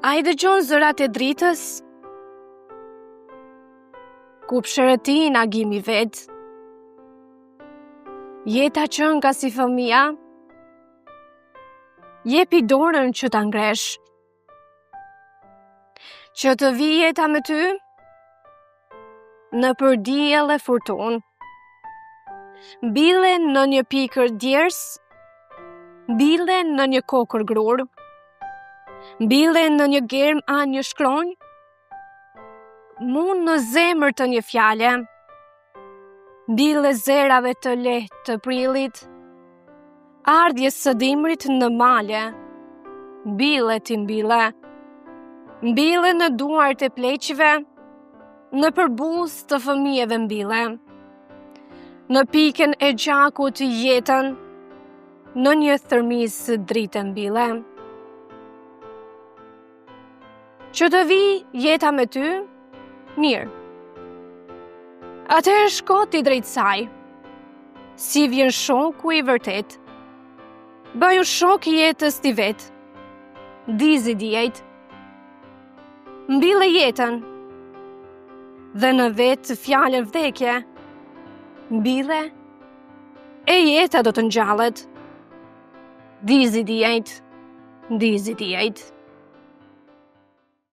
A i dëgjon zërat e dritës? Ku psherëtin agimi vetë? Jeta qënka si fëmija? Jepi dorën që ta ngresh. Që të vijë jeta me ty? Nëpër diell e furtunë. Mbille në një pikë djersë, mbille në një kokërr grurë, mbille në një germë a një shkronjë, mu në zemër të një fjale, mbille zërave të lehtë të prillit, Ardhjes së dimrit në male, mbille ti mbille, mbille në duart e pleqve, nëpër buzë të fëmijëve mbille, në pikën e gjakut jetën, në një thërmizë drite mbille. Që të vijë jeta me ty, mirë. Atëherë shko ti drejt saj, si vjen shoku i vërtetë. Bëju shok i jetës ti vetë, ndizi diejt. Mbille jetën, dhe në vetë fjalën vdekje, mbille, e jeta do të ngjallet. Ndizi diejt, ndizi diejt.